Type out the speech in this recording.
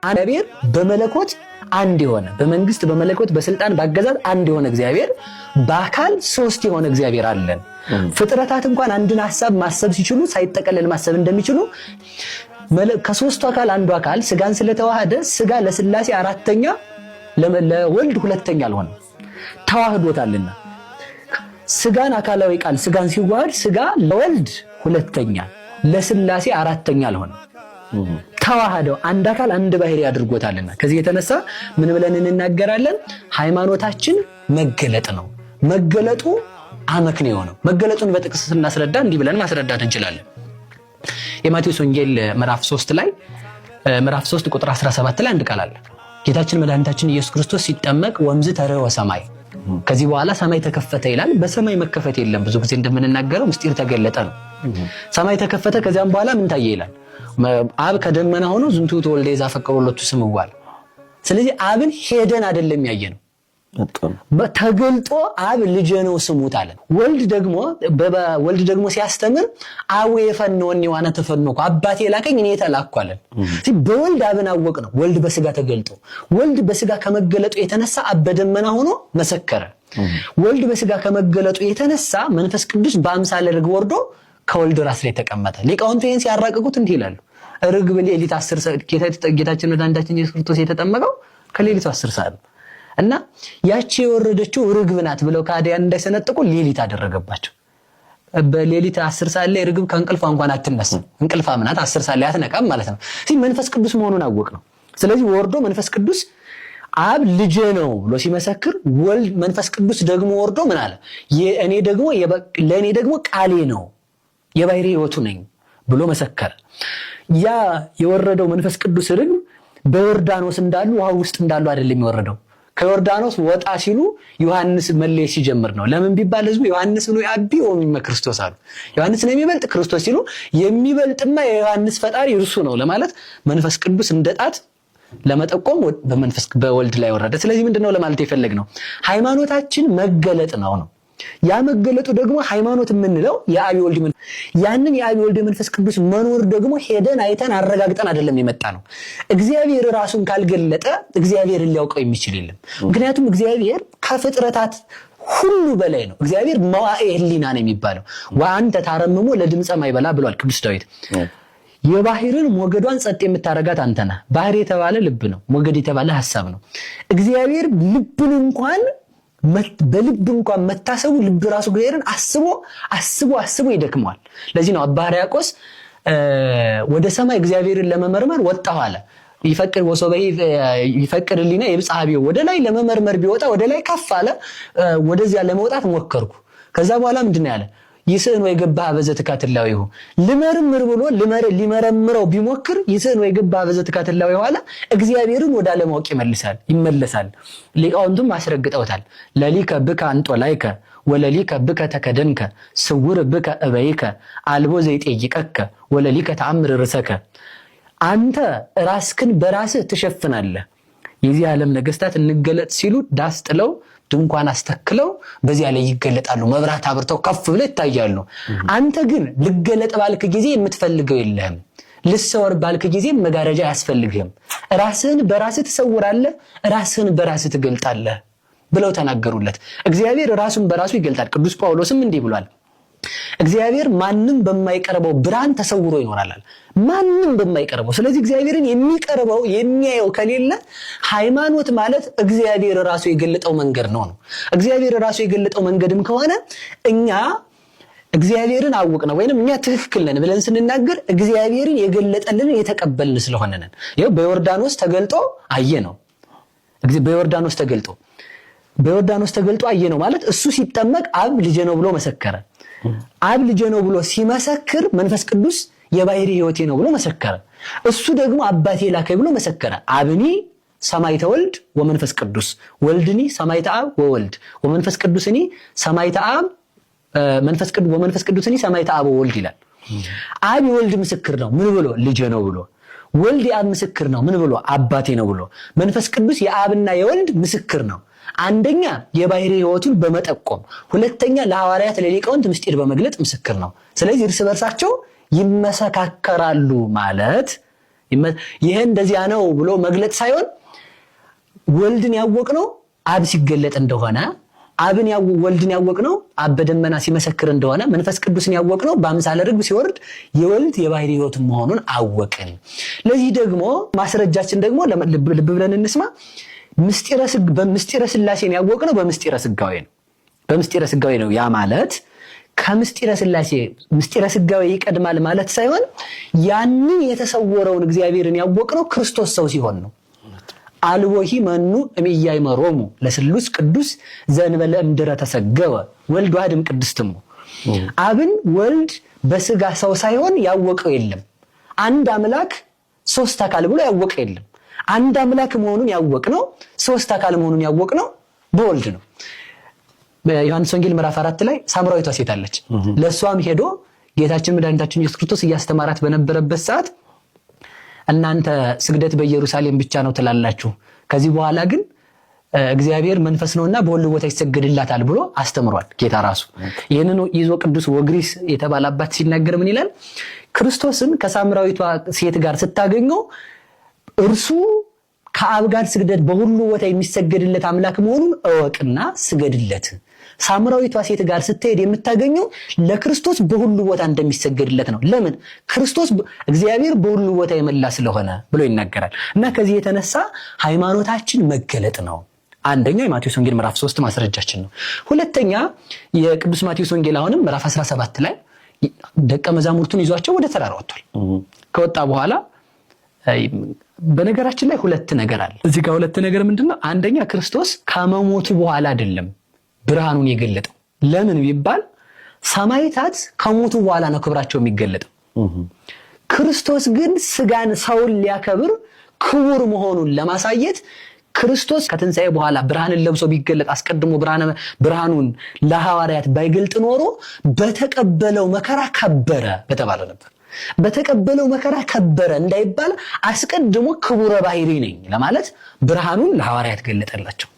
እግዚአብሔር በመለኮት አንድ የሆነ፣ በመንግስት፣ በመለኮት፣ በስልጣን፣ በአገዛዝ አንድ የሆነ እግዚአብሔር፣ በአካል ሶስት የሆነ እግዚአብሔር አለን። ፍጥረታት እንኳን አንድን ሐሳብ ማሰብ ሲችሉ ሳይጠቀለል ማሰብ እንደሚችሉ፣ ከሶስቱ አካል አንዱ አካል ስጋን ስለተዋሃደ ስጋ ለስላሴ አራተኛ፣ ለወልድ ሁለተኛ አልሆነም፣ ተዋህዶታልና። ስጋን አካላዊ ቃል ስጋን ሲዋሃድ ስጋ ለወልድ ሁለተኛ፣ ለስላሴ አራተኛ አልሆነም። ተዋህደው አንድ አካል አንድ ባህሪ አድርጎታልና። ከዚህ የተነሳ ምን ብለን እንናገራለን? ሃይማኖታችን መገለጥ ነው። መገለጡ አመክንዮ ነው። መገለጡን በጥቅስ ስናስረዳ እንዲህ ብለን ማስረዳት እንችላለን። የማቴዎስ ወንጌል ምዕራፍ 3 ላይ፣ ምዕራፍ 3 ቁጥር 17 ላይ አንድ ቃል አለ። ጌታችን መድኃኒታችን ኢየሱስ ክርስቶስ ሲጠመቅ ወእምዝ ተርኅወ ሰማይ፣ ከዚህ በኋላ ሰማይ ተከፈተ ይላል። በሰማይ መከፈት የለም። ብዙ ጊዜ እንደምንናገረው ምስጢር ተገለጠ ነው። ሰማይ ተከፈተ፣ ከዚያም በኋላ ምን ታየ ይላል። አብ ከደመና ሆኖ ዝንቱ ውእቱ ወልድየ ዘአፈቅር ወሎቱ ስምዕዎ። ስለዚህ አብን ሄደን አይደለም ያየነው፣ ተገልጦ አብ ልጄ ነው ስሙት አለ። ወልድ ደግሞ ሲያስተምር አቡየ ፈነወኒ ወአነ ተፈነውኩ፣ አባቴ የላከኝ እኔ የተላኩ አለን። በወልድ አብን አወቅነው። ወልድ በስጋ ተገልጦ፣ ወልድ በስጋ ከመገለጡ የተነሳ አብ በደመና ሆኖ መሰከረ። ወልድ በስጋ ከመገለጡ የተነሳ መንፈስ ቅዱስ በአምሳለ ርግብ ወርዶ ከወልድ ራስ ላይ ተቀመጠ። ሊቃውንቱ ይህን ሲያራቅቁት እንዲህ ይላሉ። ርግብ ሌሊት 10 ሰዓት፣ ጌታችን መድኃኒታችን ኢየሱስ ክርስቶስ የተጠመቀው ከሌሊቱ 10 ሰዓት ነው። እና ያቺ የወረደችው ርግብ ናት ብለው ከሃዲያን እንዳይሰነጥቁ ሌሊት አደረገባቸው። በሌሊት 10 ሰዓት ላይ ርግብ ከእንቅልፏ እንኳን አትነሳም። እንቅልፋም ናት፣ 10 ሰዓት ላይ አትነቃም ማለት ነው። መንፈስ ቅዱስ መሆኑን አወቅነው። ስለዚህ ወርዶ መንፈስ ቅዱስ አብ ልጄ ነው ብሎ ሲመሰክር፣ ወልድ መንፈስ ቅዱስ ደግሞ ወርዶ ምን አለ? እኔ ደግሞ ለእኔ ደግሞ ቃሌ ነው፣ የባህሪ ሕይወቱ ነኝ ብሎ መሰከረ። ያ የወረደው መንፈስ ቅዱስ ርግብ በዮርዳኖስ እንዳሉ፣ ውሃ ውስጥ እንዳሉ አይደለም የወረደው። ከዮርዳኖስ ወጣ ሲሉ ዮሐንስ መለየት ሲጀምር ነው። ለምን ቢባል ህዝቡ ዮሐንስ ነው የዐቢ ወእምእመ ክርስቶስ አሉ። ዮሐንስ ነው የሚበልጥ ክርስቶስ ሲሉ፣ የሚበልጥማ የዮሐንስ ፈጣሪ እርሱ ነው ለማለት መንፈስ ቅዱስ እንደ ጣት ለመጠቆም በመንፈስ በወልድ ላይ ወረደ። ስለዚህ ምንድነው ለማለት የፈለግነው? ሃይማኖታችን መገለጥ ነው ነው። ያ መገለጡ ደግሞ ሃይማኖት የምንለው የአብ ወልድ፣ ያንን የአብ ወልድ መንፈስ ቅዱስ መኖር ደግሞ ሄደን አይተን አረጋግጠን አይደለም የመጣነው። እግዚአብሔር ራሱን ካልገለጠ እግዚአብሔርን ሊያውቀው የሚችል የለም። ምክንያቱም እግዚአብሔር ከፍጥረታት ሁሉ በላይ ነው። እግዚአብሔር መዋዕየ ሕሊና ነው የሚባለው። ወአንተ ታረምሞ ለድምፀ ማዕበላ ብሏል ቅዱስ ዳዊት። የባህርን ሞገዷን ጸጥ የምታረጋት አንተ ነህ። ባህር የተባለ ልብ ነው። ሞገድ የተባለ ሐሳብ ነው። እግዚአብሔር ልብን እንኳን በልብ እንኳን መታሰቡ ልብ ራሱ እግዚአብሔርን አስቦ አስቦ አስቦ ይደክመዋል። ለዚህ ነው አባ ሕርያቆስ ወደ ሰማይ እግዚአብሔርን ለመመርመር ወጣሁ አለ። ይፈቅድ ወሶበ ይፈቅድ ሕሊናየ ይብጽሕ ኀቤሁ፣ ወደ ላይ ለመመርመር ቢወጣ ወደ ላይ ከፍ አለ። ወደዚያ ለመውጣት ሞከርኩ። ከዛ በኋላ ምንድን ነው ያለ? ይስእን ወይገብእ ኀበ ዘትካት ህላዌሁ፣ ልመርምር ብሎ ሊመረምረው ቢሞክር ይስእን ወይገብእ ኀበ ዘትካት ህላዌሁ አለ። እግዚአብሔርን ወደ አለማወቅ ይመልሳል ይመለሳል። ሊቃውንቱም አስረግጠውታል። ለሊከ ብከ አንጦላይከ ወለሊከ ብከ ተከደንከ፣ ስውር ብከ እበይከ፣ አልቦ ዘይጠይቀከ፣ ወለሊከ ተአምር ርእሰከ። አንተ ራስክን በራስህ ትሸፍናለህ። የዚህ ዓለም ነገስታት እንገለጥ ሲሉ ዳስ ጥለው፣ ድንኳን አስተክለው በዚያ ላይ ይገለጣሉ። መብራት አብርተው ከፍ ብለው ይታያሉ። አንተ ግን ልገለጥ ባልክ ጊዜ የምትፈልገው የለህም። ልሰወር ባልክ ጊዜ መጋረጃ አያስፈልግህም። ራስህን በራስህ ትሰውራለህ፣ ራስህን በራስህ ትገልጣለህ ብለው ተናገሩለት። እግዚአብሔር ራሱን በራሱ ይገልጣል። ቅዱስ ጳውሎስም እንዲህ ብሏል። እግዚአብሔር ማንም በማይቀርበው ብርሃን ተሰውሮ ይኖራል። ማንም በማይቀርበው። ስለዚህ እግዚአብሔርን የሚቀርበው፣ የሚያየው ከሌለ ሃይማኖት ማለት እግዚአብሔር ራሱ የገለጠው መንገድ ነው ነው። እግዚአብሔር ራሱ የገለጠው መንገድም ከሆነ እኛ እግዚአብሔርን አወቅነው ወይንም እኛ ትክክል ነን ብለን ስንናገር እግዚአብሔርን የገለጠልን የተቀበልን ስለሆነ ነን። ይኸው በዮርዳኖስ ተገልጦ አየነው። በዮርዳኖስ ተገልጦ አየነው ማለት እሱ ሲጠመቅ አብ ልጄ ነው ብሎ መሰከረ። አብ ልጄ ነው ብሎ ሲመሰክር መንፈስ ቅዱስ የባህሪ ሕይወቴ ነው ብሎ መሰከረ። እሱ ደግሞ አባቴ ላከኝ ብሎ መሰከረ። አብኒ ሰማዕተ ወልድ ወመንፈስ ቅዱስ፣ ወልድኒ ሰማዕተ አብ ወወልድ፣ ወመንፈስ ቅዱስኒ ሰማዕተ አብ መንፈስ ቅዱስ፣ ወመንፈስ ቅዱስኒ ሰማዕተ አብ ወወልድ ይላል። አብ የወልድ ምስክር ነው። ምን ብሎ? ልጄ ነው ብሎ። ወልድ የአብ ምስክር ነው። ምን ብሎ? አባቴ ነው ብሎ። መንፈስ ቅዱስ የአብና የወልድ ምስክር ነው። አንደኛ የባህሪ ሕይወቱን በመጠቆም፣ ሁለተኛ ለሐዋርያት ለሊቃውንት ምስጢር በመግለጥ ምስክር ነው። ስለዚህ እርስ በርሳቸው ይመሰካከራሉ ማለት ይሄ እንደዚያ ነው ብሎ መግለጥ ሳይሆን ወልድን ያወቅነው አብ ሲገለጥ እንደሆነ፣ አብን ወልድን ያወቅነው አብ በደመና ሲመሰክር እንደሆነ፣ መንፈስ ቅዱስን ያወቅነው በአምሳለ ርግብ ሲወርድ የወልድ የባህሪ ሕይወት መሆኑን አወቅን። ለዚህ ደግሞ ማስረጃችን ደግሞ ልብ ብለን እንስማ። ምስጢረ ስላሴን ያወቅነው በምስጢረ ስጋዌ ነው። በምስጢረ ስጋዌ ነው። ያ ማለት ከምስጢረ ስላሴ ምስጢረ ስጋዌ ይቀድማል ማለት ሳይሆን ያንን የተሰወረውን እግዚአብሔርን ያወቅነው ክርስቶስ ሰው ሲሆን ነው። አልቦሂ መኑ እምኢያእመሮሙ ለስሉስ ቅዱስ ዘእንበለ እምድረ ተሰገወ ወልድ ዋህድ እምቅድስትሙ። አብን ወልድ በስጋ ሰው ሳይሆን ያወቀው የለም። አንድ አምላክ ሶስት አካል ብሎ ያወቀ የለም። አንድ አምላክ መሆኑን ያወቅነው፣ ሶስት አካል መሆኑን ያወቅነው በወልድ ነው። በዮሐንስ ወንጌል ምዕራፍ 4 ላይ ሳምራዊቷ ሴት አለች። ለእሷም ሄዶ ጌታችን መድኃኒታችን ኢየሱስ ክርስቶስ እያስተማራት በነበረበት ሰዓት እናንተ ስግደት በኢየሩሳሌም ብቻ ነው ትላላችሁ፣ ከዚህ በኋላ ግን እግዚአብሔር መንፈስ ነውና በሁሉ ቦታ ይሰገድላታል ብሎ አስተምሯል ጌታ ራሱ። ይህንን ይዞ ቅዱስ ወግሪስ የተባለ አባት ሲናገር ምን ይላል? ክርስቶስን ከሳምራዊቷ ሴት ጋር ስታገኘው እርሱ ከአብ ጋር ስግደት በሁሉ ቦታ የሚሰገድለት አምላክ መሆኑን እወቅና ስገድለት። ሳምራዊቷ ሴት ጋር ስትሄድ የምታገኘው ለክርስቶስ በሁሉ ቦታ እንደሚሰገድለት ነው። ለምን? ክርስቶስ እግዚአብሔር በሁሉ ቦታ የመላ ስለሆነ ብሎ ይናገራል። እና ከዚህ የተነሳ ሃይማኖታችን መገለጥ ነው። አንደኛው የማቴዎስ ወንጌል ምዕራፍ 3 ማስረጃችን ነው። ሁለተኛ የቅዱስ ማቴዎስ ወንጌል አሁንም ምዕራፍ 17 ላይ ደቀ መዛሙርቱን ይዟቸው ወደ ተራራ ወጥቷል። ከወጣ በኋላ በነገራችን ላይ ሁለት ነገር አለ እዚህ ጋር። ሁለት ነገር ምንድነው? አንደኛ ክርስቶስ ከመሞቱ በኋላ አይደለም ብርሃኑን የገለጠው። ለምን ቢባል ሰማዕታት ከሞቱ በኋላ ነው ክብራቸው የሚገለጠው። ክርስቶስ ግን ስጋን ሰውን ሊያከብር ክቡር መሆኑን ለማሳየት ክርስቶስ ከትንሣኤ በኋላ ብርሃንን ለብሶ ቢገለጥ አስቀድሞ ብርሃኑን ለሐዋርያት ባይገልጥ ኖሮ በተቀበለው መከራ ከበረ በተባለ ነበር። በተቀበለው መከራ ከበረ እንዳይባል አስቀድሞ ክቡረ ባህሪ ነኝ ለማለት ብርሃኑን ለሐዋርያት ገለጠላቸው።